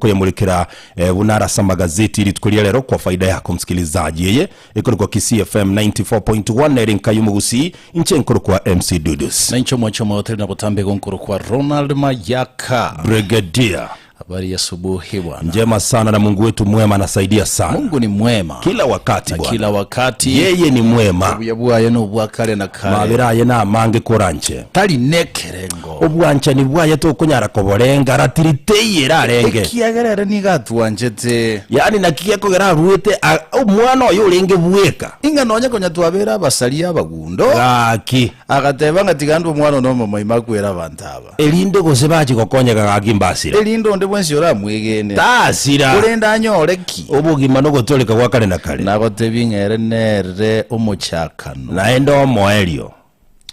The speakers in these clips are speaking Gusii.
Tokoyamurekera eh, buna arase amagazeti rituko ria rero kwa faida yako msikilizaji. Eye ekorokwa Kisii FM 94.1 nere nka y'omogusii inche nkorokwa MC Dudus. Na inche omwanche omoteri na botambe igo nkorokwa Ronald Mayaka. Brigadier. Habari ya subuhi bwana. Njema sana na Mungu wetu mwema anasaidia sana. Mungu ni mwema Kila wakati na bwana. kila wakati Yeye ni mwema. obuya bwaye nobwa kare na kare Mabera aye namange koranche. tari nekerengo Obwanchani bwaye tokonyara koborenga ratiri teiyo erarenge. Ekiagera ere nigo atwanchete. Yaani naki gekogera aruete a- omwana oye orenge bweka. Ing'a nonya konya twabeire abasaria abagundo. Gaki. Agateba ng'a tiga ndwe omwana one omomoima akwere abanto aba. Erinde gose bachie gokonyeka gaki mbasire. Erinde onde bwensi oramwegene. Tasira. Korende anyore ki? Obogima nogotooreka gwa kare na kare. Nagotebie ng'a ere nere omochakano. Naende omoerio.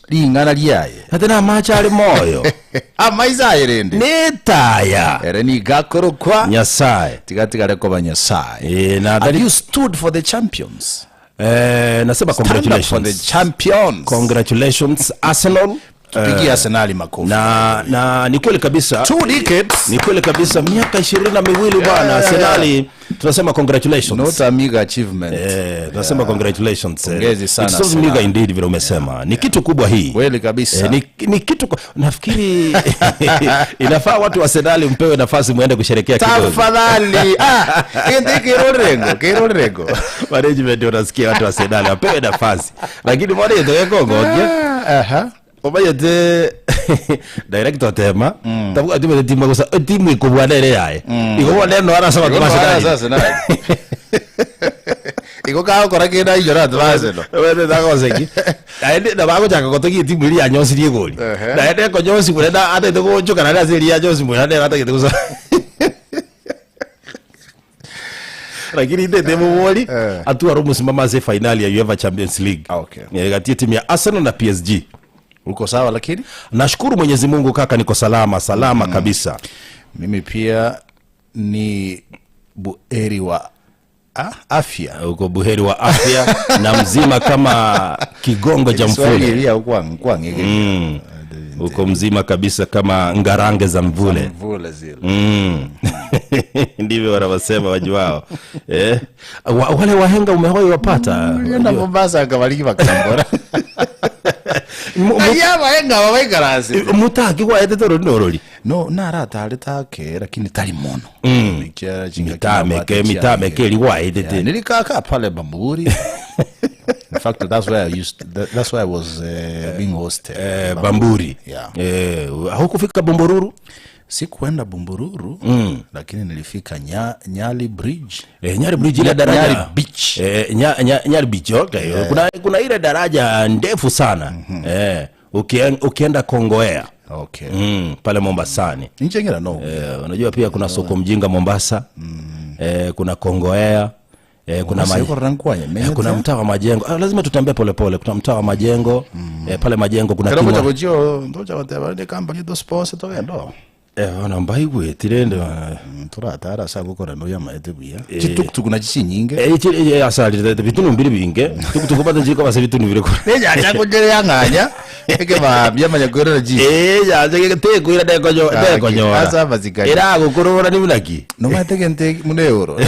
Ring'ana riaye. Ate namache are moyo. Amaiso aye rende. Netaya. Ere nigo akorokwa. Nyasae. Tiga atigare koba Nyasae. Eh, na Have tari- you stood for the champions? Eh, nasema Stand up for the congratulations. champions. Congratulations Arsenal. Tupigie Arsenali makofi. Na na ni kweli kabisa. Two decades. Ni kweli kabisa miaka 22 bwana yeah, Arsenali tunasema congratulations. Not a meager achievement. Eh, tunasema congratulations. eh. Pongezi sana It's not Arsenal. meager indeed vile umesema. Ni kitu kubwa hii. Kweli kabisa. Eh, ni, ni kitu kwa- nafikiri inafaa watu wa Arsenali mpewe nafasi muende kusherekea kidogo. Tafadhali. Ah, ende kerorengo, kerorengo. Management unasikia watu wa Arsenali wapewe nafasi. Lakini mbona yetoke kongokia? Aha. Omanyete director tema tabu atimete timu gusa timu ikubwa nere yaye igo bono eno arasaba Igo tubase noara ase Arsenal. Igo kagokora kende ainyore ase Arsenal. Wete tagoseki naende nabo agochaka gotogia etimu eria yanyosirie egori Ehe. naende ekonyosi buna na atagete goonchoka naende ase eria yanyosi buna nere atagete gosa Lakini intete mobori Eh. atware omosimamo ase efinali ya UEFA Champions League. Ah, okay. Eh, gati etimu ya Arsenal na PSG. Uko sawa lakini? Nashukuru Mwenyezi Mungu kaka, niko salama salama kabisa. Mimi pia ni buheri wa ah, afya. Uko buheri wa afya na mzima kama kigongo cha mfule. Kiswahili ya kwang'egenia. Mm. Uko mzima kabisa kama ngarange za mvule. Mvule zile. Mm. Ndivyo wanavyosema wajuao. Eh? Wa, wale wahenga umewahi wapata? Nilienda Mombasa akabariki bakambora. Aya wahenga wabaikarasi. Mutaki gwaetete orori na orori. No naratare take lakini tari mono. Mm. Mitameke mitameke eri gwaetete. Nilikaa pale Bamburi. In fact, that's where I used that, that's where I was uh, being hosted. Eh, Bamburi. Yeah. Eh, hukufika Bomboruru? Sikuenda Bumbururu mm. lakini nilifika nya, Nyali Bridge. Eh, Nyali Bridge ile daraja. Nyali Beach. Eh, nya, nya, Nyali Beach, okay. Kuna kuna ile daraja ndefu sana. Eh, ukien, ukienda Kongowea. Okay. Mm, pale Mombasani. Nchengera no. Eh, unajua pia kuna soko mjinga Mombasa. Eh, kuna Kongowea. Eh, kuna Mombasa ma- yuko rankwanya, eh, menyete. kuna mtaa wa majengo. Ah, lazima tutembee polepole. Kuna mtaa wa majengo. Eh, pale majengo kuna Kero king'o- gocha gochio ndocha goteba ndi company to sponsor togendo. Eh, ona mbaigweti rende. Turatara ase agokora noyo amaete buya. Chituktuk nachi chinyinge. Eh, chi- eh, asali bitunu mbiri binge. Tukutuku bado chiko base bitunu bire kure. Nenyacha kochere yang'anya ekemambia manya kwerera chi. Eh, yaje ge tekwira dekonyo Gaki, dekonyora. ase amasikani. Eragokurura ni bunaki. Nomanyete egento eki buna eoro.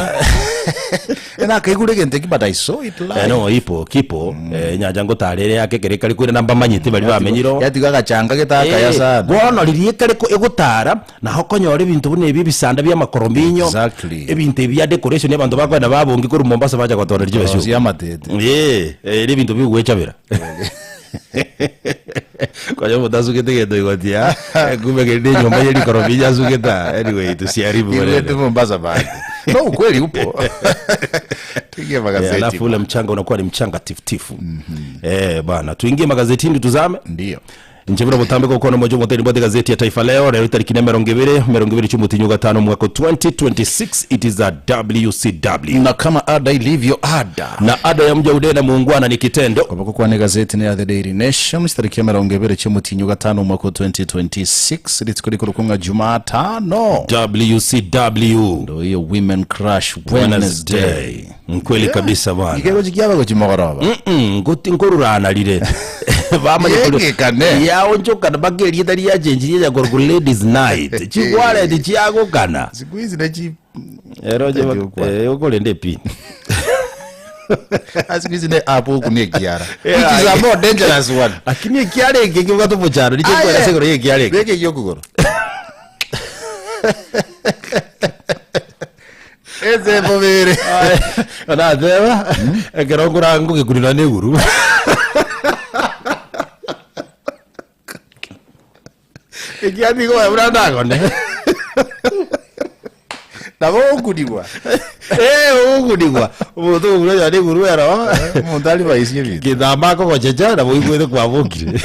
Nakaigure egento eki but I saw it live. Eh, no ipo kipo eh, nyancha ngotarere yake kere kare kwira namba manyete bari bamenyiro. Yatiga agachanga getakaya Eh, sana. bono riria ekare ko- egotara naho okonyora ebinto buna ebi ebisanda bia amakorominyo Exactly. ebinto ebi bia decoration abanto bakoenda babongi korwa Mombasa bacha gotora riria Rosia basio amatete. Eh, eh, ere ebinto bigwechabera konya omonto asugete egento igoti ah, kumbe keri ne enyomba ye rikorominyo asugete ah. Anyway, tusiharibu Igwete maneno. Mombasa bado. No ukweli upo. Tuingie Eh, magazeti. alafu ule mchanga unakuwa ni mchanga tifutifu eh, bana tuingie magazetini tuzame Ndio. Inche buna botambe gokwana omochie omoteri mbwate gazeti ya Taifa Leo rero itariki na emerongo ebere emerongo ebere chi'omotinyi ogatano omwaka o 2026 it is a WCW Na kama ada ilivyo ada. na ada ya mja udena muungwana ni kitendo Kwaboko kwane gazeti ni ya The Daily Nation chitariki emerongo ebere chi'omotinyi ogatano omwaka o 2026 rituko rikoro ng'a Jumatano WCW ndo hiyo Women Crush Wednesday. Wednesday. Nkweli kabisa bwana. Ike gochi kiaba gochi mogoroba. Mm-mm, ngoti nkorurana rire bamanye kori- Yegekane. yaonchokana mpaka erieta riachenjirie riacha korokwa ladies night chigwareti chiagokana Siku hizi nechi ero Thank you, kwa. okorenda epini Ah, siku hizi ne app huku ni ekiara. Yeah. Which is a more dangerous one. lakini ekiara eke kebwate omochando niche Ah, nkwera yeah. ase igoro ya ekiara eke Beka egiokogoro. Ese mobere. Onateba ekero nkora ngogekurira na eguru ekiagera nigo buna ndagone Nabo okunigwa. Eh, ogokunigwa omonto ogokuna onye na eguru ero Omonto ari baisi ebinto. gethamba akogochecha nabo oigwete kwabokire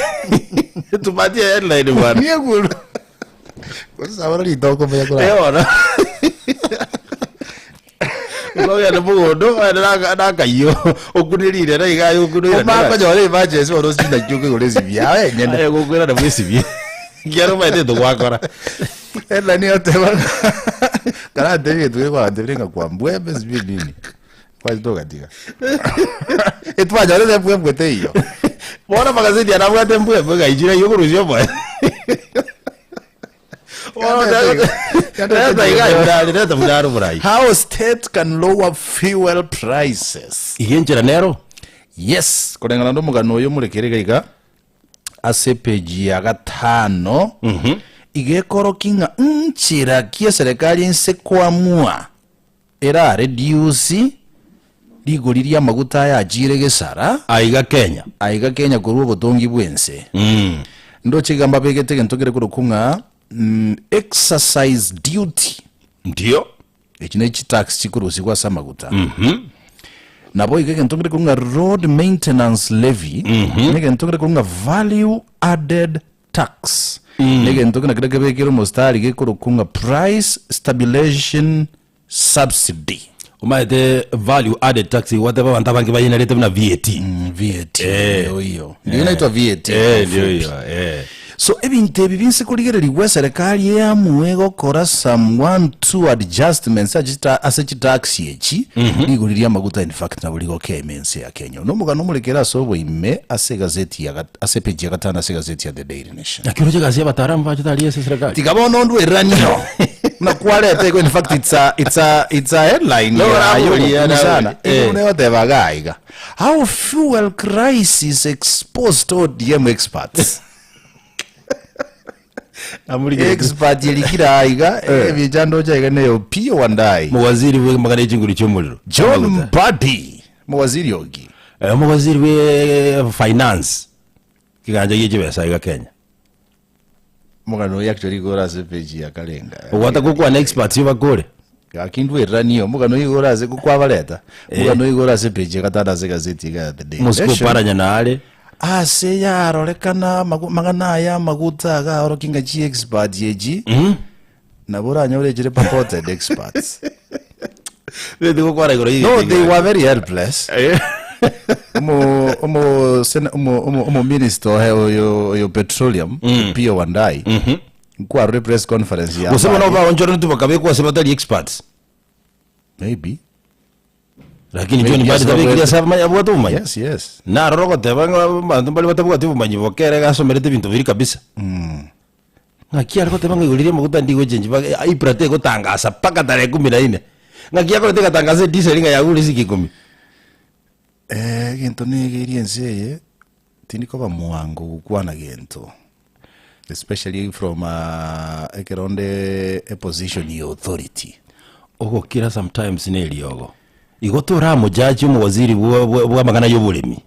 tupatie headline bwana Ni eguru. Gose sabora ritoko mbuya Eh, korara. bono ogende mogondo ogende na- na akaiyo okunirire na iga aye okunire Omakonyora emergency bono osibi naki okogora esibi yaye enyene. aye gokwera na bwesibie ekiagera omanyete egento gwakora Ela niyo oteba karatebie egento keria kwagotebire ng'a kwa mbwembe sijui nini kwachete ogatiga. Etwanyorete embwembwe teiyo. Bono amagazeti aya nabwate embwembwe ngaichire aywo okorusia omoyo Leta buna are omorai. How state can lower fuel prices. Iga enchera nero. Yes, koreng'ana nomogano oyo morekere iga iga ase epeji ya gatano iga ekorokia ng'a nchera ki eserekari ense koamua era reduce rigori ri'amaguta aya achiire gesara Aiga Kenya. aiga Kenya korwa obotongi bw'ense. Ndoche iga mbabegete egento kere korokwa ng'a exercise duty. Ndio. Echi ne chitax chikorusigwa ase amaguta. Nabo iga egento kere korokwa ng'a road maintenance levy, na egento kere korokwa ng'a value added tax, na egento kere nakio kebekire omostari gekorokwa ng'a price stabilization subsidy. Omanyete value added tax gwateba abanto abange bayenerete buna VAT. VAT Eh. ndio hiyo ndio inaitwa VAT Eh, ndio hiyo eh. So ebinto ebi binse korigererigwa eserekari eamue gokora some one two adjustments ase ase chitax echi rigori ri'amaguta in fact nabo rigokea ime ense ya Kenya. Nomogano omorekere ase oboime ase egazeti ya ase epeji ya gatano ase egazeti ya The Daily Nation. Naki oroche egasi y'abataalamu bachete aria ase eserekari? Tiga bono ondweranio buna kwareta igo in fact it's a, it's a, it's a headline No, yayo naboria, obokungu naboria. sana Eh. igo buna egoteba iga iga how fuel crisis exposed ODM experts expert erikire aa iga ebicha ndoche iga ne Opiyo Wandayi Mowaziri bwe magana echinguru chi'omorero. John Mbadi mowaziri ogi Eh, omowaziri bwe finance kiganja gie chibesa iga Kenya. Omogano oyo actually igo ore ase page ya Kalenga. Ogwata gokwana experts bakore. Gaki ndwereranie omogano oyo igo ore ase kwabareta. Omogano oyo igo ore ase page ya gatano ase egazeti iga ya The Daily Mosike Nation. oparanya nare. Ase yarorekana amagu- amang'ana aya amaguta iga aorokia ng'a chi expert echi nabo oranyore chire purported experts. Beti gokwana igoro ye No, they were very helpless. Omo omo sena omo omo omo minister ohe oyo oyo petroleum Opiyo Wandayi nkwarore press conference ya Gose bono mbari. baonchoraneti bakabekwa ase batari experts. Maybe. Lakini Maybe John Mbadi ase tabekire babwate- ase abamanya abwate obomanyi. Yes, yes. Naroro ogoteba ng'a abanto mbare batabwati obomanyi boka ere gasomerete ebinto biria kabisa. Ng'aki are goteba ng'a igoro riria amaguta ndigochengi mpaka April tegotangasa mpaka tarehe kumi na ine. Ng'aki akorete egatangasa edisel ng'a yagure esiki ikomi. Eh, egento negerie ense eye, tindi koba mwango gokwana gento, especially from ekero onde eposition ya authority. Ogokira sometimes na eriogo. Igo toramojachi omowaziri bwa bwa bw'amang'ana ya oboremi.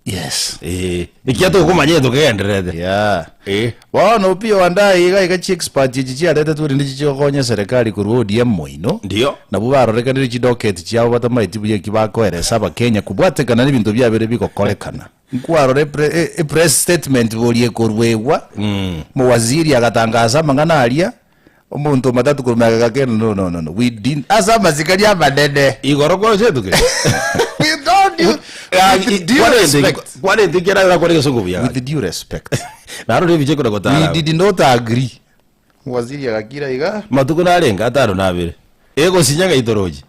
Yes. Eh, ekiagera tokomanya egento kegendererete. Yeah. Eh. Bono Opiyo Wandayi iga iga chiexpert echi chiaretetwe erinde chigokonya eserekari korwa ODM moino. Ndio. Nabwo barorekanire chidocket chiabo batamaeti buya eki bakoeresa abakenya kobwatekana nebinto biabere bigokorekana. Nkwarora epre- e- epress statement boria ekorwegwa, mowaziri agatangasa amang'ana aria, omonto matatu korwa magega kende no no no no we didn't ase amasikani amanene. Igoro kwaroche etuke. We don't do, with due respect. Kwarente kera orakore egesongo buya. With due respect. Narore ebicha ekona We gotara. did not agree. Waziri agakira iga. Matuko narenge atano na abere. Egosinya gaitorochi.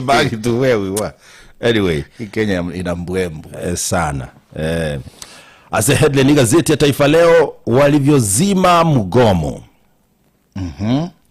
Back to where we were. Anyway, Kenya ina mbwembwe. eh, sana eh. Ase headline gazeti ya Taifa Leo walivyozima mgomo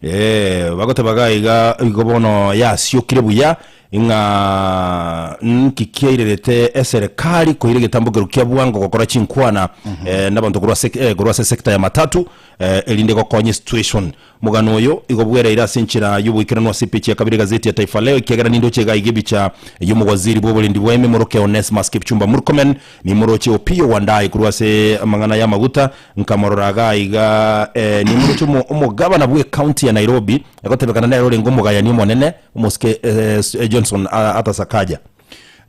Eh, bagotebaga iga igo bono yasiokire buya ng'a nki kiairerete eserekari koira egetambo kero kia bwango gokora chinkwana eh, nabanto korwa ase eh, korwa ase sector ya matatu eh, erinde gokonya situation Omogano oyo igo bwereire ase enchera y'oboikeranu ase epeji ya kabere egazeti ya Taifa Leo, ekiagera nindoche iga iga ebicha y'omowaziri bw'oborendi bwa ememoroke Onesmus Kipchumba Murkomen, nimoroche Opiyo Wandayi korwa ase amang'ana y'amaguta, nkamorora iga iga eh, nimoroche omo omogabana bw'ecounty ya Nairobi, egotebekana nere orenge omogayani omonene, omosike eh, Johnson Arthur Sakaja.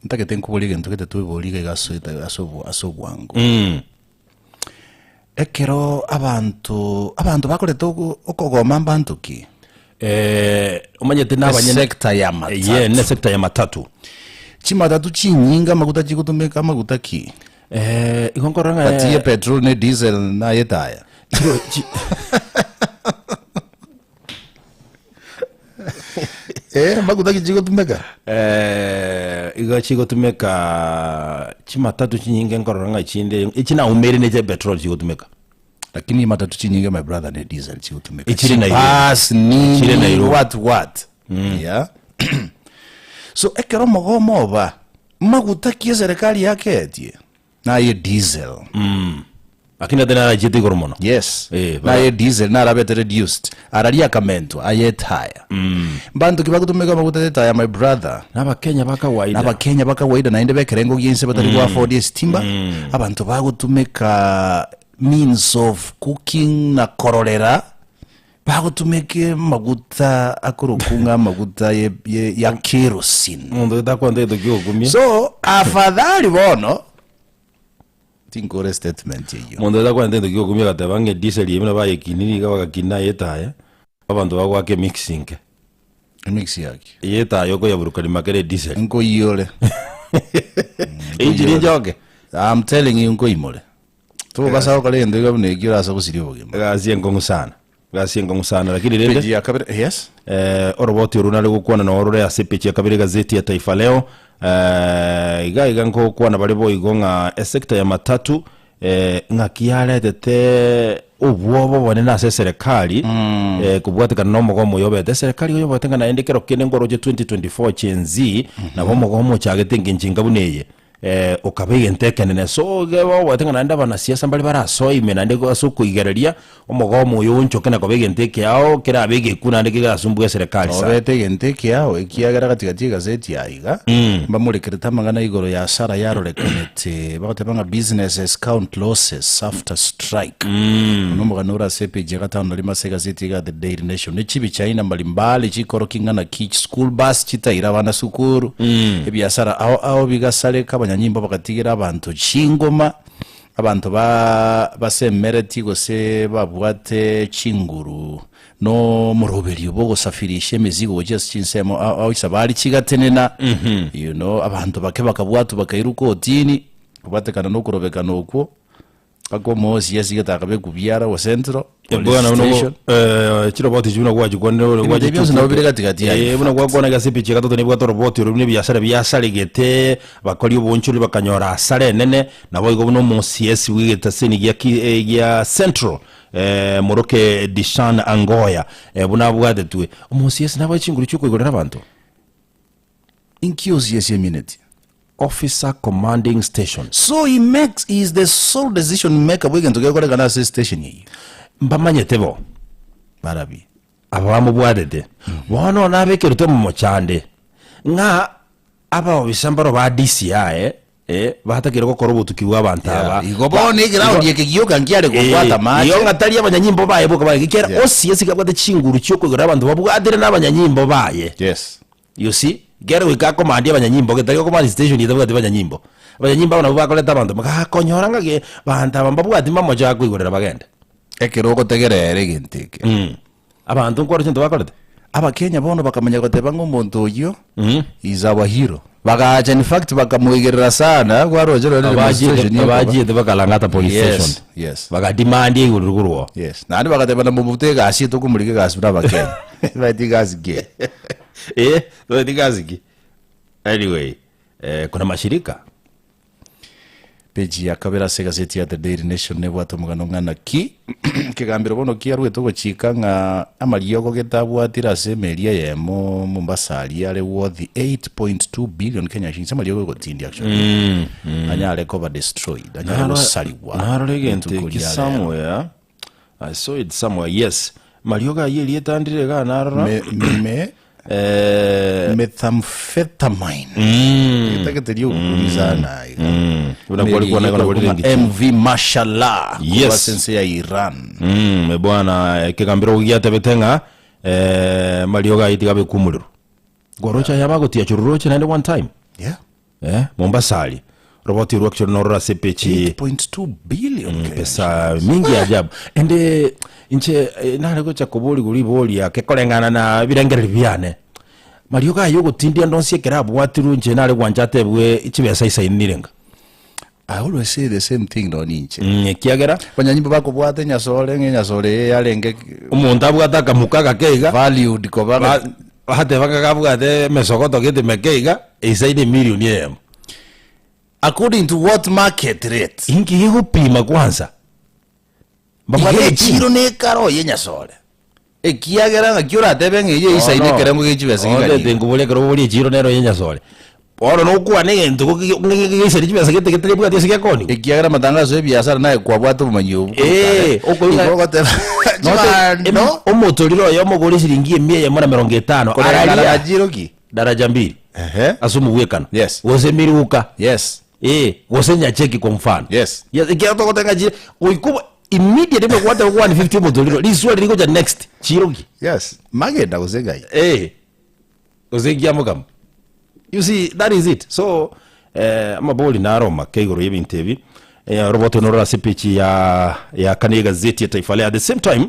Ntagete nkoborie egento gete tweborie iga iga ase ase ase obwango. Ekero abanto abanto bakorete ogo okogoma mbanto ki? Eh, omanyete nabanyene Esector ya matatu. Ye, ne sector ya matatu. Chimatatu chinyinge amaguta chigotumeka amaguta ki? Eh, igo nkorora ng'a Gati ye petrol ne diesel na etaya. chiro- chi- Eh, amaguta ki chigotumeka? Eh, igo chigotumeka chimatatu chinyinge nkorora ng'a chinde echi naumeire ne chia petrol chigotumeka Lakini matatu chinyinge my brother ne diesel chigotumeka. Echire Nairobi. Chibus, nini, Echire Nairobi. what what. Yeah. so ekero omogomo oba maguta ki eserikali yaketie? Naye diesel. Lakini ate narachiete igoro mono. Yes. Eh, bara- Naye diesel narabete reduced. Araria akamentwa aye etaya. Mbanto ki bagotumeka amaguta etaya my brother. Nabakenya ba kawaida. Nabakenya ba kawaida naende bekerengo giense batari go afford esitimba. Abanto bagotumeka means of cooking na kororera bagotumeka amaguta akorokwa ng'a amaguta ye, ye, ya kerosene. Omonto otakwanta egento kiogokumia. So afadhali bono Tinkore statement eyio. Omonto otakwanete egento kiogokumia agateba ng'a edisel eye buna bayekiniri iga bagakina aye etaya, abanto bagoaka emix inke. Emix yaki? Eye etaya okoyaburukania maka ere edisel. Nkoiyore. Engine njoke. I'm telling you nkoimore. Tobasa gokora egento iga buna ekio orase gosiria obogima. Egasi enkong'u sana. Egasi enkong'u sana lakini rende. Page ya kabere, yes. Eh, oroboti oru nare gokwana noro rore ase epeji ya kabere egazeti ya Taifa Leo. Eh, iga iga nkokwana bare boigo ng'a esector ya matatu eh, ng'aki yaretete obwoba obonene ase eserekari eh, kobwatekana na omogomo oyo obete. Eserekari igo yobete ng'a naende ekero kende nkoroche 2024 Gen Z, nabo omogomo ochagete engencho enga buna eye. Eh, okaba egento ekenene. So iga obwate ng'a naende abanasiasa mbare barasoe ime naende ase okoigereria omogomo oyo oonchoke na koba egento ekeao kerabe egeku naende kegerasumbue eserekari sana. Obete egento ekeao, ekiagera gati gati y'egaseti aya iga, mbamorekerete amang'ana igoro ya hasara yarorekanete, bagoteba ng'a businesses count losses after strike. Oyo nomogano ore ase epeji ya gatano na rimo ase egaseti iga ya The Daily Nation. Ne chibicha aina mbalimbali chikorokia ng'a naki chischool bus chitaira abana sukuru, ebiasara ao ao bigasareka, abanyanyimbo bagatigera abanto chingoma, abanto ba basemeretie gose babwate chinguru nomoroberio bw'ogosafirisha emizigo gochia ase chinsemo ao ao chisabari chigatenena, you know, abanto bake bakabwatwa bakairwa kotini, kobwatekana nokorobekana okwo. Mpaka omoosi asigete akabekwa biara o Central Police Bwana buna Station. eh, chiroboti chibuna gwachikwanire ore Ebinto ebio bionsi nabo bire gati gati yaye, Eh, in buna fact. gwakwana gase epicha ya gatato nebwate oroboti oro buna ebiasara biasaregete bakori obonchori bakanyora asara enene nabo igo buna omo-CS bw'egetaseni gia ki eh, gia Central eh, moroke Dishan Angoya eh, buna abwatetwe omo-CS nabwate chinguru chiokoigorera abanto Inki OCS emineti? Officer Commanding Station. So he makes, he is the sole decision maker bw'egento gekorekana ase station eyio. Mbamanyete bo. Barabi. Aba bamobwatete. Bono nabekerete omomochande, ng'a abaobisa mbaro ba DCI, eh, batakeire gokora obotuki bw'abanto aba. Yeah. Igo bono eground eke gioka nkiare kobwata amache. Igo ng'a tari abanyanyimbo baye boka baye, ekiagera Yeah. OCS iga abwate chinguru chiokoigorera abanto babwatire nabanyanyimbo baye. Yes. You see? Ekero goika akomandia abanyanyimbo, getari gokomandi station etabwati banyanyimbo. Abanyanyimbo aba nabwo bakoreta abanto gakonyora ng'a ge banto aba mbabwati mamocho akoigorera bagende. Ekero ogotegerera egento eke. Abanto nkwaro chinto bakorete? Abakenya bono bakamanya goteba ng'a omonto oyio is our hero. Bagacha in fact bakamoigerera sana kwaroche rore demonstration Abachiete ekoba. abachiete bakalang'ata police Yes, station. yes. Bakadimandia igoro korwa oo. Yes. Naende bagateba na momobute egasi eye tokomorika egasi buna abakenya. Baeti egasi ki? Eh, toeti gasi ki? Anyway, eh, kuna mashirika. Peji ya kabere ase egazeti ya The Daily Nation nebwate omogano ng'a naki ekegambero bono kiarwete ogochika ng'a amariogo getabwatire ase emeri eyemo Mombasa aria are worth 8.2 billion Kenya shillings amariogo egotindia actually anyare koba destroyed anyare gosarigwa Narora egento rituko eki ria rero. somewhere. I saw it somewhere, yes. Mariogo ayio erieta ndire igaa narora. Me, me, Eh, methamphetamine etagete riogokuni sana iga Buna kwari Meri kwana eyio igoro korwa borire ngichi. MV Mashallah korwa Yes. ase ense ya Iran Bwana ekegambero giatebete ng'a eh, mariogo ayio tiga abekwe omorero. Gorocha aya bagotiacha ororoche naende one time. Yeah. Eh, Mombasa aria. Roboti orwo actually norora ase epechi 8.2 billion Kenya pesa mingi ya ajabu. Ende inche eh, nare gocha koborigwa riboria ake koreng'ana na ebirengererio biane. Mariogo aya ogotindia ndonsi ekero abwatirwe inche nare gwancha atebwe chibesa isainire ng'a. I always say the same thing nonye inche. Mm, ekiagera Abanyanyimbo bakobwata enyasore ng'a enyasore eye yarenge omonto abwate akamuka agake iga valued koba ba- bateba ng'a kabwate emesogoto gete meke iga eisaine emilioni eyemo. According to what market rate? Inki gegopima kwanza? Mbabwate Iga echiro. echiro nekare oye enyasore. Ekiagera ng'aki oratebe ng'a eye eisaine ekerengo gie chibesa Ontete kegani iga. nkoboria ekero oborie echiro nero oye enyasore. Bono nokwana egento geisani chibesa gete getabwati ase gekonigwa. Ekiagera amatangaso y'ebiasara naye kwabwate obomanyi obwo korwa Eh, kare. okoigwa Igo ogoteba chibando Omotorero oye omogore shilingi emia eyemo na merongo etano koreng'ana na araria chiro ki? daraja mbili Ehe. ase omogwekano Yes. gose miruka Yes. Eh, gose nyacheki kwa mfano. Yes. Yes, ekiagera togoteba ng'a chire goika obo immediately buna gwateba 150 omotoriro riswali rigocha next chiro ki? Yes. Magenda gose ngai. Eh. Gose nkiamokamo. You see, that is it. So, eh, amabori naro make igoro y'ebinto ebi. Eh, roboto norora ase page ya ya kane y'egazeti ya Taifa Leo. At the same time,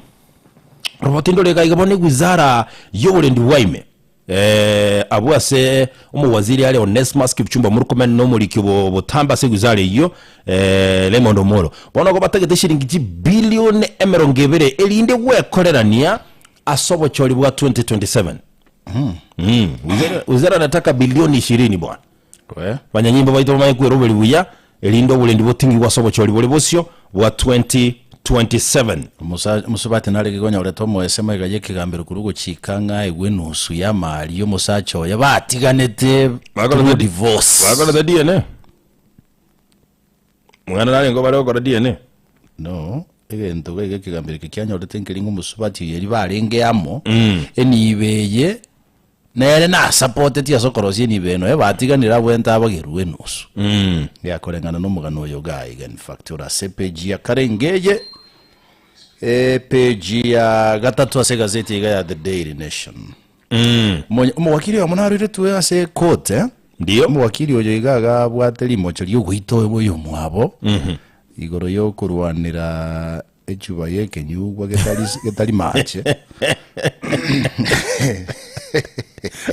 roboto ndore iga iga bono ewizara y'oborendi bwaime Eh, abwo ase omowaziri are Onesmus Kipchumba Murkomen na omoriki obo botambe ase ewizara eyio eh, Raymond Omolo. Bono igo batagete shilingi chibilioni emerongo ebere erinde gwekorerania ase obochori bwa 2027. Mm. Wizara, wizara nataka bilioni ishirini bwana. We. Banyanyimbo baito bamanye kweroberi buya erinde oborendi botingigwe ase obochori bore bosio bwa 2027. Omosa- Omosubati narenge konyorete omoese magega y'ekegambero korwa ogochika ng'a aegwe enusu y'amari y'omosacha oye batiganete through divorce. Bakorete DNA. Omwana narenge bare gokora DNA. No, egento iga ekegambero eke kianyorete nkeri ng'a omosubati oyo eri barenge amo, enibo eye nere nasapotetie ase okorosia enibo eye nonya batiganire abwente abagerwe enusu. Yakoreng'ana na omogano oyo iga iga in fact ore ase epage ya kare enga eye, epage ya gatato ase egazeti iga ya The Daily Nation. Omonye- Omowakili oyomo naroiretwe ase ecourt eh? Ndio. Omowakili oyo iga agabwate rimocho riogoita oyoyomwabo igoro yokorwanera echuba y'ekenyugwa getari getari mache.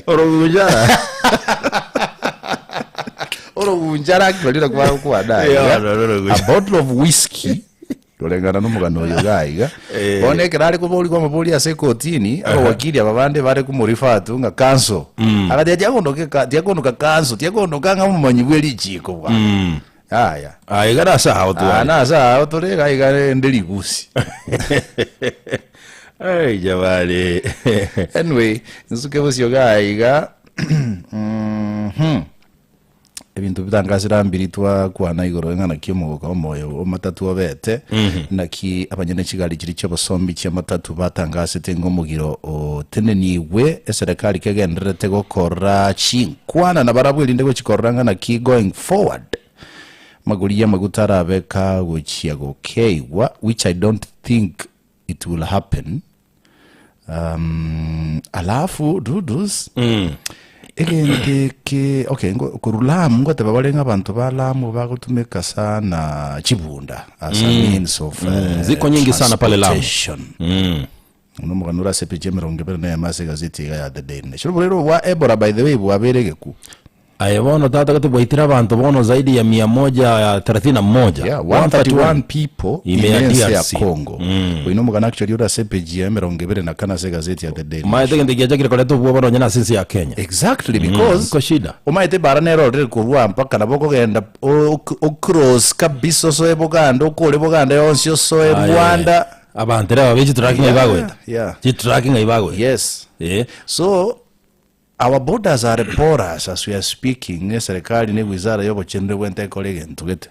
Orogunjara. Orogunjara actually nakwo bagokwana iga. Yeah, no, no, no, A bottle of whiskey koreng'ana nomogano oyo iga iga. Eh. Bono ekero are koborigwa amabori ase ekotini, abawakili aba bande bare komorifa tu ng'a counsel. Agateba tiagondoka eka- tiagondoka counsel, tiagondoka ng'a omomanyi bwe richiko bwana. Yaya. Ah, iga nase ao Ah, tware. nase ao tore iga iga rende rigusi. Ai, jamani. Anyway, nsuke bosio iga iga. Mhm. Ebinto bitangasire mbiri twakwana igoro ng'a naki omogoka omoyo omatatu obete, naki abanyene chigari chiria chi'obosombi chi'amatatu batangasete ng'a omogiro otenenigwe, eserekari kegendererete gokora chinkwana nabarabwo erinde gochikorora ng'a naki going forward magori y'amaguta arabe kagochia gokeigwa, which I don't think it will happen. Um, alafu dudus egento eke okay ngo- korwa Lamu ngoteba bare ng'a abanto ba Lamu bagotumeka sana chibunda as a means of eh, Ziko nyingi sana pale Lamu. transportation. Nomogano ore ase epeji emerongo ebere na eyemo ase egazeti iga ya The Daily Nation. Oborwaire obo bwa Ebola by the way bwabeire egeku. Aye bono tata gete bwaitire abanto bono zaidi ya mia moja thelathini na moja. Yeah, 131 people Ime ya ime ense ya DRC. Congo. Oyo nomogano actually ore ase epeji ya emerongo ebere na kane ase egazeti ya The Daily Omanyete Nation. egento giachakire koreta obwoba nonye nase ense ya Kenya. Exactly because Iko shida. omanyete ebara nere ororire korwa mpaka nabo okogenda o- ok- ocross kabisa osoe Buganda okore Buganda yonsi osoe Aye. Rwanda. Abanto rero be chitraki ng'ai Yeah, bagoeta. yeah. Chitraki ng'ai bagoeta. Yes. Eh. So Our borders are porous as we are speaking, eserekari ne wizara y'obochenire bwente ekore egento gete.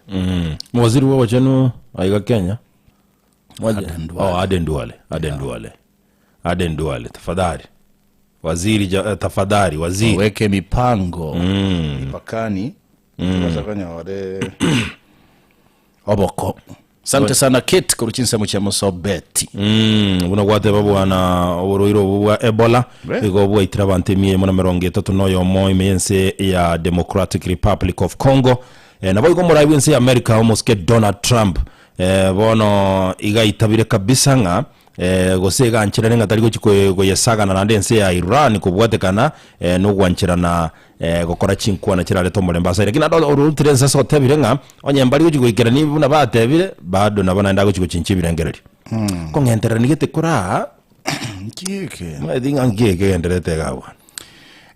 Mowaziri bwa obochenu aiga Kenya. Mwaje- Aden Duale. Oh, Aden Duale. Aden Duale. Aden Duale, tafadhali. Waziri ja, eh, tafadhali waziri. Waweke mipango mipakani tubasa konyore oboko. Sante sana Kate korwa chinsemo chia Mosobeti. Buna gwateba bwana oborwaire obo bwa Ebola Re. igo bwaitire abanto emia emo na emerongo etato na oyomo ime y'ense ya Democratic Republic of Congo. Eh, nabo igo omorai bw'ense ya America omosike Donald Trump eh, bono iga aitabire kabisa ng'a eh, gose iga ancherane ng'a tari gochi koye- koyesagana naende ense ya Iran kobwatekana eh, nogwancherana eh, gokora chinkwana chirarete omorembe ase aye. Lakini naende orutire ense ase otebire ng'a onye mbari gochi goikerania buna batebire, bado nabo naende agochi gochinchia ebirengererio. Kong'entererania gete kore aa, Nki eke? omanyete ng'a nki eke kegendererete iga abwo.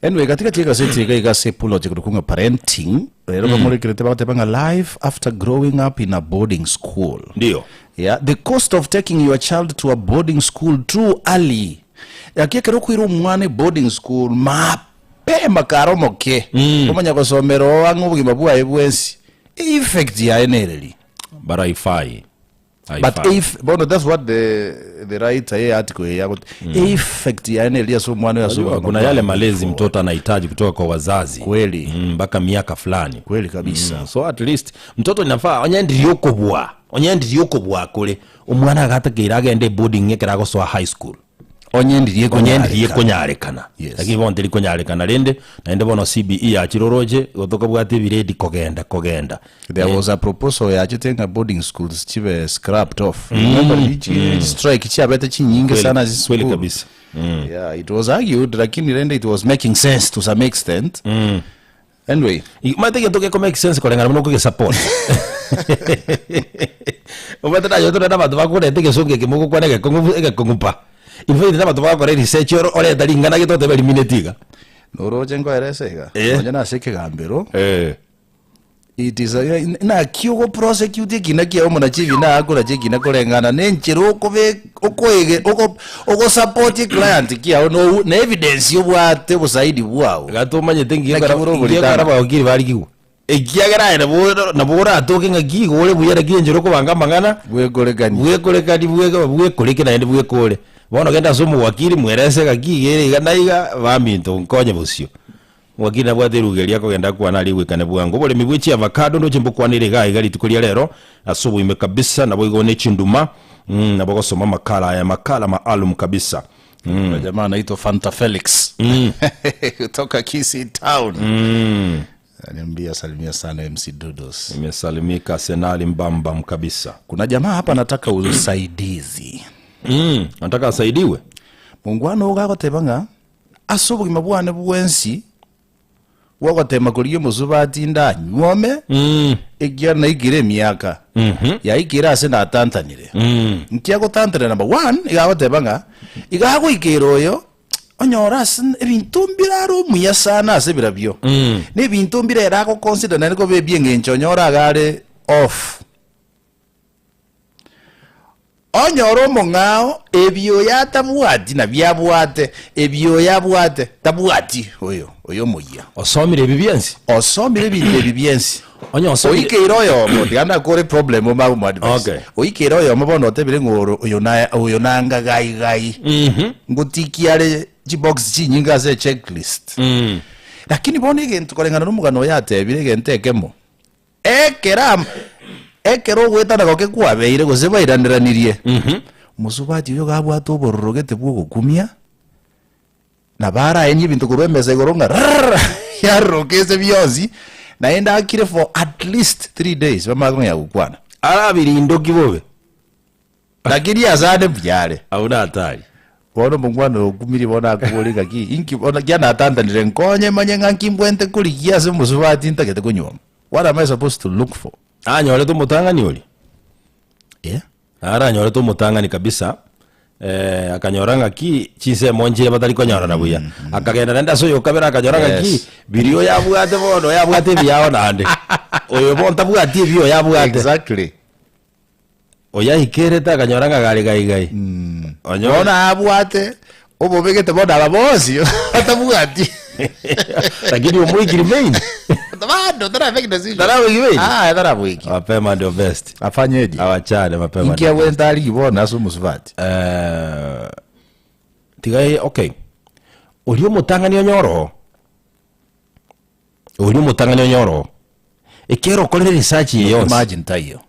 Anyway, katikati y'egaseti iga iga ase eplot ekorokwa ng'a parenting, rero bamorekerete bagoteba ng'a life after growing up in a boarding school. Ndio. Yeah, the cost of taking your child to a boarding school too early. Gaki ekero okoira omwana eboarding school mapema kare omoke, omanya gosomera oo ang'e obogima bwaye bwensi, effect yaye nereri? But haifai. But Haifai. if bono that's what the the writer ye article ye yagot effect yaye nereri ase omwana oyo ase Unajua, obogima kuna bwaye yale malezi before. mtoto anahitaji kutoka kwa wazazi Kweli. Mpaka miaka fulani Kweli kabisa. So at least mtoto inafaa onye ndiri okobua onye ndiri okobua kore omwana agatakeire agende boarding ekero agosoa high school Onye ndiri onye ndiri ekonyarekana. ekonyarekana Yes. lakini bono teri konyarekana rende naende bono CBE yachire oroche igo tokabwate ebiredi kogenda kogenda There was a proposal yachete ng'a boarding schools chibe scrapped off. Remember chi strike chiabete chinyinge Kweli- sana ase kweli school. kabisa Yeah, it was argued lakini rende it was making sense to some extent. Anyway, Omanyete egento geko make sense koreng'ana buna okogesupport. Omanyete naye tore na abanto bakoreta egesongo eke mogokwana egekong'u egekong'u pa. In fact na abanto bagokora eresearch oro oreta ring'ana gete otebe rimineti iga. Noroche nkoerese iga, Eh. nonya nase ekegambero, Eh. it is a, naki ogoprosecute ekina kiao omonachi ebina akorache ekina koreng'ana na enchera okobe okoege oko ogosupport eclient kiao no na evidence obwate obosaidi bwao. Iga tomanyete ngiye Naki kora bore ngiye oboritana. kora abawakiri barigigwe. Ekiagera aye nabo nabo oratoke ng'aki igo ore buya lakini enchera okobanga amang'ana Bwekorekani. bwekorekani bweke bwekoreke naende bwekore. Bono genda ase omowakiri mwerese ng'aki iga ere iga na iga, baminto nkonye bosio. Omowakiri nabwate eruga eria akogenda akwane aria egwekane bwango. Oboremi bwe chiavacado ndoche mbokwanere iga iga rituko ria rero ase oboime kabisa naboigo ne chinduma nabo gosoma amakala aya makala maalum kabisa. Kuna jamaa anaitwa Fanta Felix kutoka Kisii Town. Ananiambia salimia sana MC Dudos. Nimesalimika Arsenali mbambam kabisa. Kuna jamaa hapa anataka usaidizi. Nataka asaidiwe. Mongwana ogo agoteba ng'a ase obogima bwane bwensi bw'ogotema korigia omosubati ndanyuome ekiagera naikire emiaka yaikire ase natantanire. Nki agotantanera number one iga agoteba ng'a iga agoikera oyo onyore ase ebinto mbire are omuya sana ase birabio na ebinto mbire ere agoconsider naende koba ebi'engencho onyore iga are off. Onyore omong'ao ebi oyo atabwati nabio abwate, ebi oyo abwate tabwati, oyo oyo omoyia. Osomire ebi biensi. Osomire ebinto ebi biensi. Onye osomire. Oikeire oyomo, tiga ndakore problem omanye komoadvise. Okay. Oikeire oyomo bono otebire ng'a oro oyo na oyo nanga gai gai. Ngotikia are chibox chinyinge ase echecklist. Lakini bono egento koreng'ana na omogano oyo atebire egento ekemo, Ekero am- ekero ogoetana goke kwabeire gose bairaneranirie, mosubati oyo gabwate obororo gete bw'ogokumia, nabo araenie ebinto korwa emesa igoro ng'a rrrr, yaroroka ase bionsi, naende akire for at least 3 days bamanye kong'ea gokwana. Arabirindoki bobe. Lakini ase ande mbuya are. Abwo natari. Bono omongwana oyo okumirie bono akoborie ng'aki, inki bono ekiagera natantanire nkonye manye ng'a nki mbwente korigia ase omosubati ntagete konyuoma. What am I supposed to look for? Anyorete omotang'ani oria? Eh. Aranyorete omotang'ani kabisa, eh, akanyora ng'aki chinsemo nchire batari konyorana buya. Akagenda naende ase oyokabere akanyora ng'aki Yes. biria oyabwate bono oyabwate ebiao naende. Oyo bono tabwati ebi oyabwate. Exactly. Oyaikerete akanyora ng'a gare gai gai. Onyore Bono abwate obobegete bono aba bonsi batabwati. lakini omoikiri main. Bado taramake decision. Taramake main? Ah, taramoiki. Mapema ndio best. Afanyeje? Awachane mapema. Inki ndio best. abwente arigi bono ase omosubati? Eh, tiga okay. Oria omotang'ani onyore oo. Oria omotang'ani onyore oo. Ekero okorire research eye yonsi. Imagine taiyo.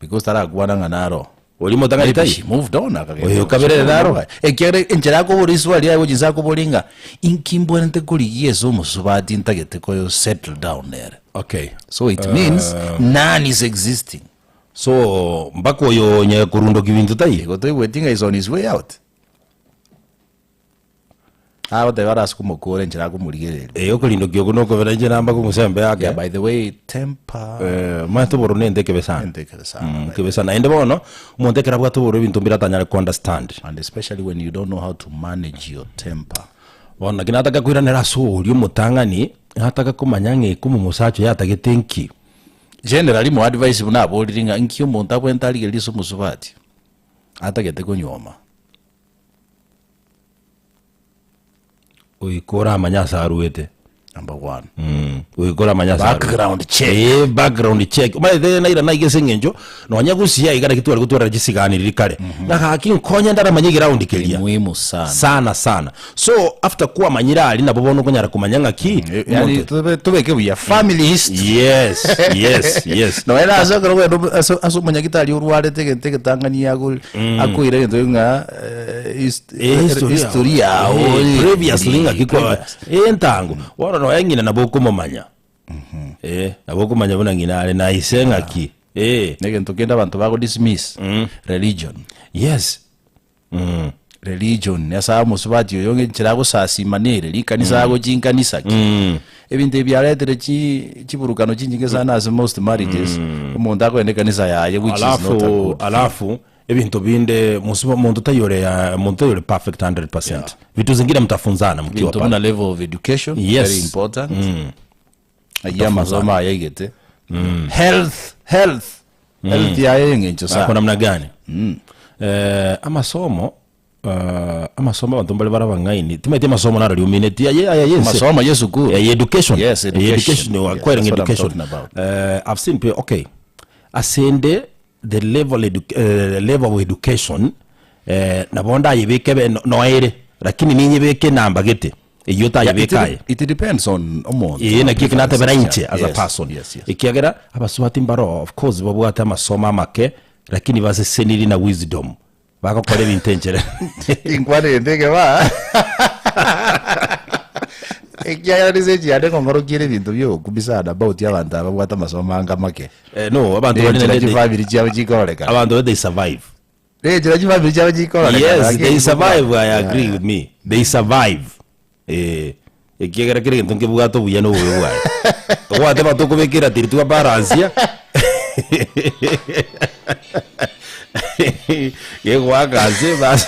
Because tarakwana ng'a naro. Oria omotang'ani Maybe taiyo. she moved on akagenda. Oyo kabere ere naro. Ekiagera enchera akobora iswali yaye gochia inse akobora ng'a inki mbwenerete korigia ase omosubati ntagete koyo settle down nere. Okay. So it means none is existing. So mpaka oyo onye korundokia binto taiyo. Igo toigweti ng'a is on his way out. Agoteba ore ase komokora enchera akomorigereria. Eh, okorindokia okwo nokobera inche namba kong'usa embe yake. Yeah, by the way, temper. Eh, omanyete obororo nento ekebe sana. Nento ekebe sana, Mm, ekebe sana. Naende bono, omonto ekero abwate obororo ebinto mbire atanyare ko understand. And especially when you don't know how to manage your temper. Bono naki nataka koiranera ase oria omotang'ani, nataka komanya ng'a eke omosacha oyo atagete nki. Generally mo advice buna aborire ng'a nki omonto abwenerete arigererie ase omosubati atagete konyuoma. Goika oramanye ase aruete. Number one. Mm, goika oramanye ase aruete. Background check. Eh, background check. Omanyete naira naiga ase eng'encho, nonya gusii aiga naki tware gotwarera chisigani riria kare. Ng'a gaki nkonye ndaramanye eground keria. Ni muhimu sana. Sana sana. So after kwamanyire aria nabo bono okonyara komanya ng'aki, Yani omonto- tube tubeke buya family history. Yes, yes, yes. Nonya ase ekero okogenda omo- ase ase omonyagitari orwarete egento egetang'ani ago akoira egento ng'a eh, his- Eh, history history yao. yao, Eh, eh, previously ng'aki kwa previous. eh, entango bono nonya ng'ina nabo okomomanya eh, nabo okomanya buna ng'ina are na ise ng'aki eh, Negento kende abanto bago dismiss religion. yes mm. Religion nyasaye omosubati oyo ng'a enchera agosasima nere rikanisa agochia inkanisa ki ebinto ebi biaretire chi chiburukano chinyinge sana ase most marriages omonto akogenda ekanisa yaye which is not a Alafu good thing. alafu ebinto binde mosiba omonto taiyo ore ya omonto taiyo ore perfect 100% vitu zingine mtafunzana mkiwa Ebinto pale buna level of education Yes. very important ayio amasomo aya aigete health health health yaye eng'encho Ako sana namna gani eh, amasomo eh, amasomo abanto mbare bare abang'aini timaeti amasomo naro riumineti aye aye yense amasomo ya esukuru Eh, education Yes, Eh, education. education Yes, acquiring that's what I'm education talking about. Eh, I've seen pe okay asende the level edu eh, level of education eh, nabo ndayebeke be no- noere lakini ninyebeke enamba gete eyio Yeah, it, otayebeka aye it depends on omonto Ee, naki eki natebera preferences inche chiaye. as a Yes, person yes, yes. ekiagera abasubati mbaro of course babwate amasomo amake lakini baseseniri na wisdom bagokora ebinto enchera Inkwana ende ekeba ekiagera research yane ng'ong'orokiere ebinto bia ogokumia sana about abanto aba babwate amasomo anga amake Eh, no abanto bari Nenchera naende they- chifamiri chiabo chikororekana abanto bari they survive Nenchera chifamiri chiabo chikororekana yes lakini they survive i Yeah. agree with me they survive eh ekiagera kere egento nkebwate obuya na obobe bwaye ogwateba tokobeka eratiri twa balansia gegoaka ase bas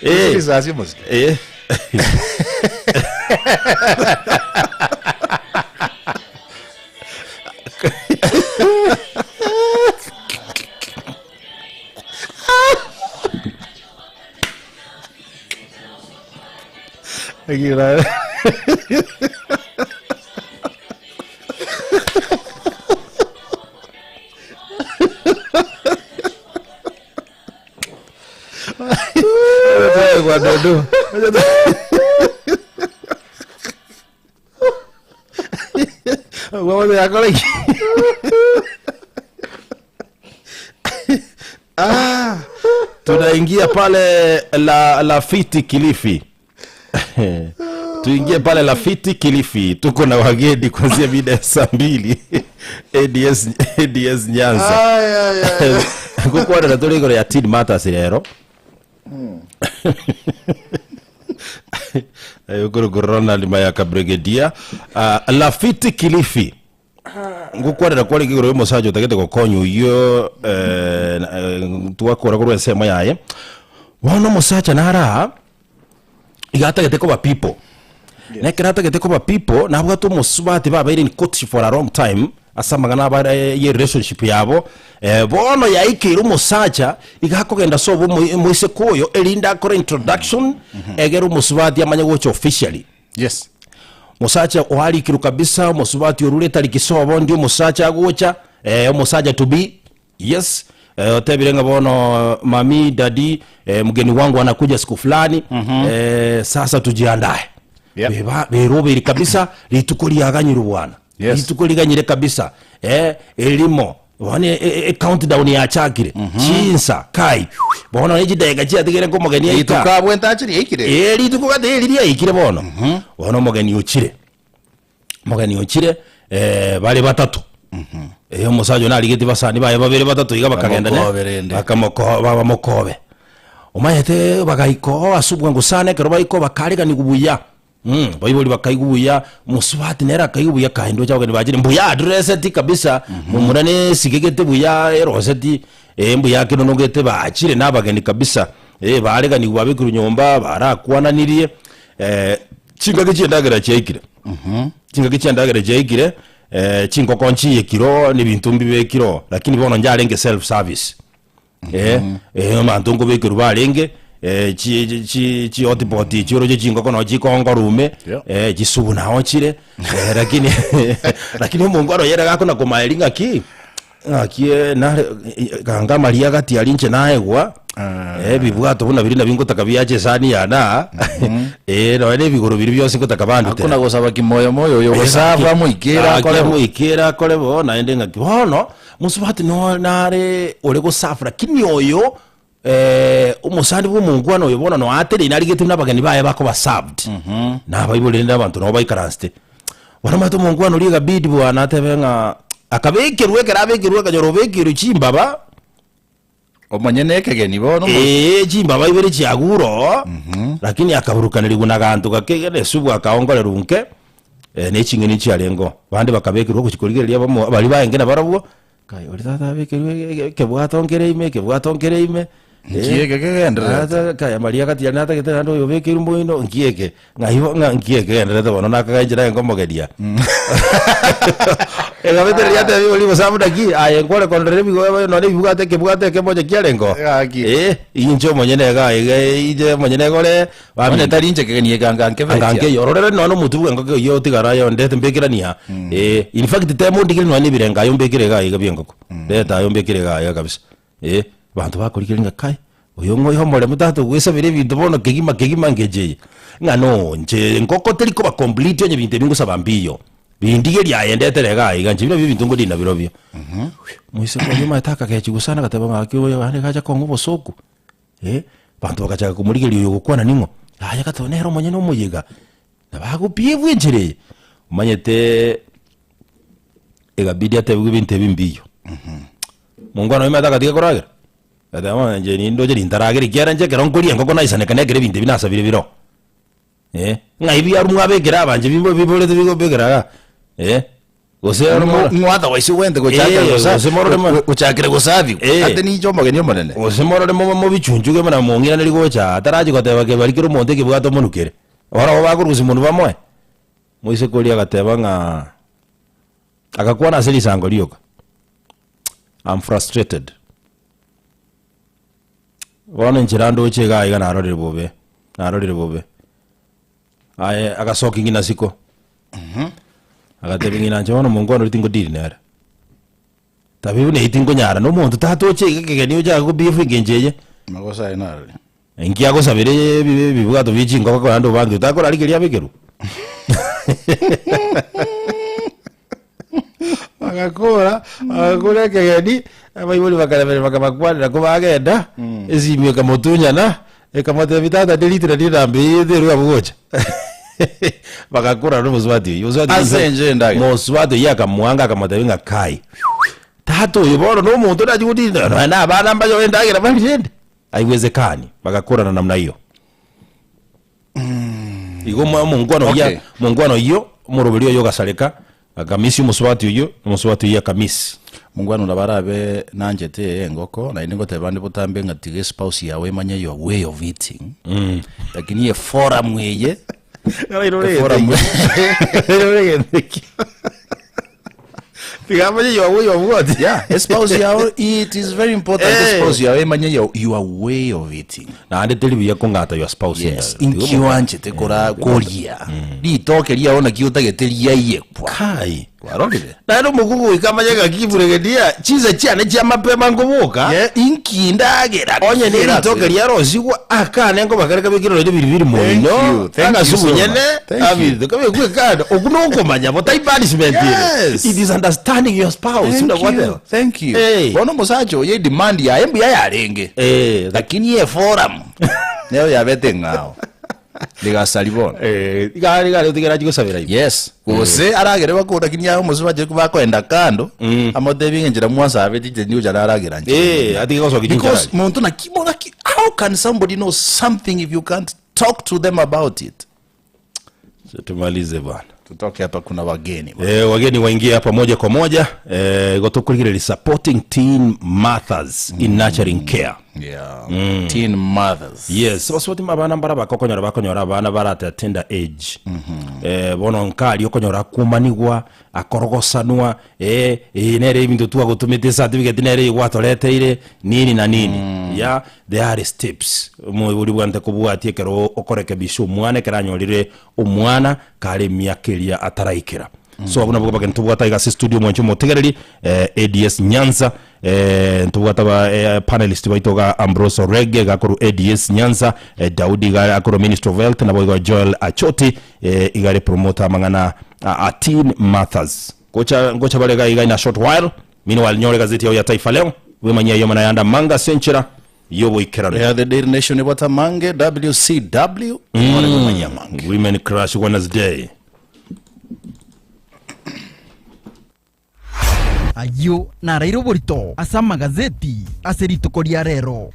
eh Risasi omosike. eh Kwa dodo. Wewe yakora iki? Ah, tunaingia pale la Lafiti Kilifi. Tuingie pale Lafiti Kilifi, tuko na wageni kuanzia mida ya saa mbili ADS, ADS Nyanza ngũkwarĩra tũrĩ igũrũ ya Teen Matters rero. Aye okorokwa Ronald Mayaka Brigadier. Ah, Lafiti Kilifi. Ngokwanera kwarenge igoro y'omosacha otagete gokonya oyio eh, na- eh, twakora korwa ensemo yaye. Bono omosacha nare aa, iga atagete koba people. Na ekero atagete koba people, nabwate omosubati babeire in courtship for a long time, ase amang'ana abare ye relationship yabo, eh, bono yaikeire omosacha iga akogenda ase obo omo- omoiseke oyo erinde akore introduction, egere omosubati amanye gocha officially. Yes. Mosacha oarikirwe kabisa, omosubati orure tariki sobo ndi omosacha agocha, eh, omosacha to be, yes, eh, otebire ng'a bono mami, daddy, eh, mgeni wangu anakuja siku fulani, eh, sasa tujiandae. Yep. Beba beroberi kabisa, rituko riaganyirwe bwana. Yes. Rituko riganyire kabisa, eh, erimo bono e- e- e countdown yachakire, chinsa kai, bono ne chidakika chiatigere nkomogeni aika. Rituko abwo entache riaikire. Ee, rituko gati eri riaikire bono. Bono omogeni ochire. Omogeni ochire, eh, bare batato. Eh, omosacha oyo narigeti basani baye babere batato iga bakagenda ne Bamokobe rende. bakamoko babamokobe. Omanyete bagaika oo ase obwango sana ekero baika oo bakareganigwa buya. Mh, baibori bakaigwa buya, mosubati nere akaigwa buya kaye ndoche abageni bachire mbuya adresseti kabisa, momura nesigegete buya eroseti, eh mbuya akenonogete bachire na abageni kabisa, eh bareganigwe babekirwe nyomba barakwananirie, chingaki chi'endagera chiaikire, chingaki chi'endagera chiaikire, chingoko nchiyekire oo na ebinto mbibekire oo, lakini bono njarenge self service. Eh, eh, abanto nkobekerwa barenge eh, chi- chi- chi- chihotpot echi oroche chingoko noo chikongora ume Yeah. eh, chisubu nao chire eh, lakini lakini omongwana oyo ere gakona komaeria ng'aki ng'aki eh, nare eh, ganga amaria gati aria inche naegwa eh, ebibwato buna biria nabio ngotaka biache esani yane aa eh, nonya na ebigoro biria bionsi ngotaka bandutera Hakuna gosaba kimoyo moyo oyo gosaba moikere akore bo. moikere akore bo naende ng'aki bono Mosubati no nare ore gosafu, lakini oyo eh, omosani bw'omongwana oyo bono noatereine narigete buna abageni baye bakoba served. Na abaibori rende abanto nabo baikaransete. Bono omanyete omongwana oria egabidi bwana atebe ng'a akabekerwa ekero abekerwe akanyora obekerwe chimbaba, Omonyene ekegeni bono mo- Ee, chimbaba ibere chiagure oo, lakini akaburukanerigwa na ganto gake iga na esubu akaongorerwa nke, eh, ne ching'eni chiarengeo. Bande bakabekerwa ogochia korigereria abamo baria baenge nabarabwo, kai oria tata abekerwe ege- ege- ekebwato nkere ime ekebwato nkere ime, Nki eke kegendererete? Ata kai amaria gati aria natagete naende oyo obekeirwe moino, nki eke? Ng'ai bo ng'a nki eke kegendererete bono nakagae inche naye nkomogeria. Egabete riria atebia oria gose buna ki, aye nkware kondorera ebigo nonye ebibwato ekebwato ekemo onye kiarenge oo. Gaki. Eh, inche omonyene iga iga inche omonyene iga ore Onye tari inche kegeni eke anga anga nkebetia. nkeiyo ororere nonye na omotwe bw'engoko eyio otigare aye ondete mbekerani aa. Eh, in fact teba ondigere nonye na ebirengo aye ombekere iga iga bi'engoko. Reta aye ombekere iga iga kabisa. Eh, abanto bakorigereria ng'a kai, oyo ng'a oyo omoremu tata ogwesabera ebinto bono kegima kegima ngencho eye. Ng'a no inche engoko teri koba complete onye ebinto ebi ngosaba mbiyo. Bindigerie aye ndetere iga iga inche buna ebinto nkorina birobio. Moiseke oria omanyete akagechigwa sana agateba ng'a gaki oyo naende gacha kong'a obosoku, eh, abanto bagachaka komorigereria oyo ogokwana ning'o? Aye gati oyo nere omonyene omoyega, nabo agopiebwa enchera eye. Omanyete egabidi atebiwe ebinto ebi mbiyo. Mongwana oyo omanyete agatiga koragera, agateba bono inche nindoche nintaragera ekiagera inche ekero nkoria engoko naisaneka nekero ebinto ebi nasabire bire oo, eh. Ng'ai biarwa mwabekera abanche bimbo biborete bigobekera igaa, eh, gose oro moro Ng'o otherwise ogwente gochakera Eh, gosa gose morore mo- gochakera gosabiwa Eh. ate ninche omogeni omonene. gose morore mobe mobichunchuge buna mong'iraneri gocha aa, tarachi goteba kebari kera omonto ekebwato omonukere. Barabwo bakorusia monwe bamoe. Moiseke oria agateba ng'a agakwana ase risango rioka, I'm frustrated. Bono enchera ndoche iga iga narorire bobe, narorire bobe. Aye agasokia ng'ina siko, agatebia ng'ina inche bono omonto oria tingo deal nere. Tabi buna eyio tinkonyara, na omonto tatoche iga ekegeni oche gobeef engencho eye. Magoso aye narori. Inki agosabera ebi- ebibwato bie chingoko naende obangire otakorarigeria abekerwe? Bagakora, bagakora ekegeni, abaibori bakaremereria bakabakwanera ko bagenda, esimi ekamotunyana, ekamotebia tata delete nario enamba eye terwe abwo gocha. Bagakora na omosubati oyio, omosubati Ase enchera endagera. Mosubati oyio akamwanga akamotebia ng'a kai, tata oyo bono na omonto orachi gotinda nonya na abana mbaye endagera baria rende. Haiwezekani, bagakorana namna hiyo. Igo omo- omongwana oyio Okay. omongwana oyio omoroberi oyo ogasareka akamisi omosubati oyio, omosubati oyio akamisi. Mongwana nabo arabe nanchete eye engoko, naende ngoteba ande botambe ng'a tiga espouse yao emanye your way of eating, lakini eforum eye, eforum Tiga amanye your way of what? yeah, espouse yao it is very important Eh. espouse yao emanye your, your way of eating. Naende teri buya kong'ata your spouse Yes, endagera. Tiga inki omo- oanchete kora koria ritoke riao naki otagete riaiyekwa Kai. kwarorire Naende omokungu goika amanye ng'aki buregedia chinsa chiane chia mapema nkoboka Ye, inki ndagera onye ne ritoke riarosigwa akane nkobakereka bekire nonya biribiri Thank moino you, thank you agasubu so much. nyene Thank you. abinto kabekwe kando oku nokomanya bo tai punishment ere. Yes. It is understanding your spouse Thank una you, whatever. thank you. Hey. Bono omosacha oye demand yaye mbuya yarenge Eh, lakini eforum nero yabete ng'ao rigasari bono eh, igari igari otigera chigosabera ibo. Yes, gose aragere bakore lakini aye omosubati bachire kobakoenda kando, amotebi ng'a enchera mwasabete inche ningocha naragera nchera Eh, eye. atige gosokia Because chinchara. monto naki mo naki how can somebody know something if you can't talk to them about it? Tumalize bwana. Tutoke hapa kuna wageni bwana. Eh, wageni waingie hapa moja kwa moja eh, gotokurigireri supporting teen mothers in nurturing care. Yeah. Teen mothers. Yes, basubati abana mbara bakokonyora bakonyora abana barate at tender age. Eh, bono nkari okonyora akumanigwa akorogosanwa eh, eh, nere ebinto twagotumete certificate nere gwatoreteire nini na nini yeah, there are steps omoibori bwante kobwatia ekero okorekebisha omwana ekero anyorire omwana kare emiaka eria ataraikera so abwo nabwo bageni tobwate iga ase studio mwanche omotegereri eh, ADS Nyanza eh, ntobwate aba eh, panelist baito iga Ambrose Orege iga akorwa ADS Nyanza eh, Daudi iga akorwa Ministry of Health nabo igo Joel Achoti eh, iga are promoter amang'ana a, a Teen Mothers gocha ngocha bare iga iga in a short while meanwhile nyore gazeti yao ya Taifa Leo bwemanyia yomana yanda manga ase enchera y'oboikeranu Yeah, the Daily Nation ebwate amange WCW mm. Bwemanyia amange Women Crush Wednesday Ayio naraire oborito ase amagazeti ase rituko ria rero.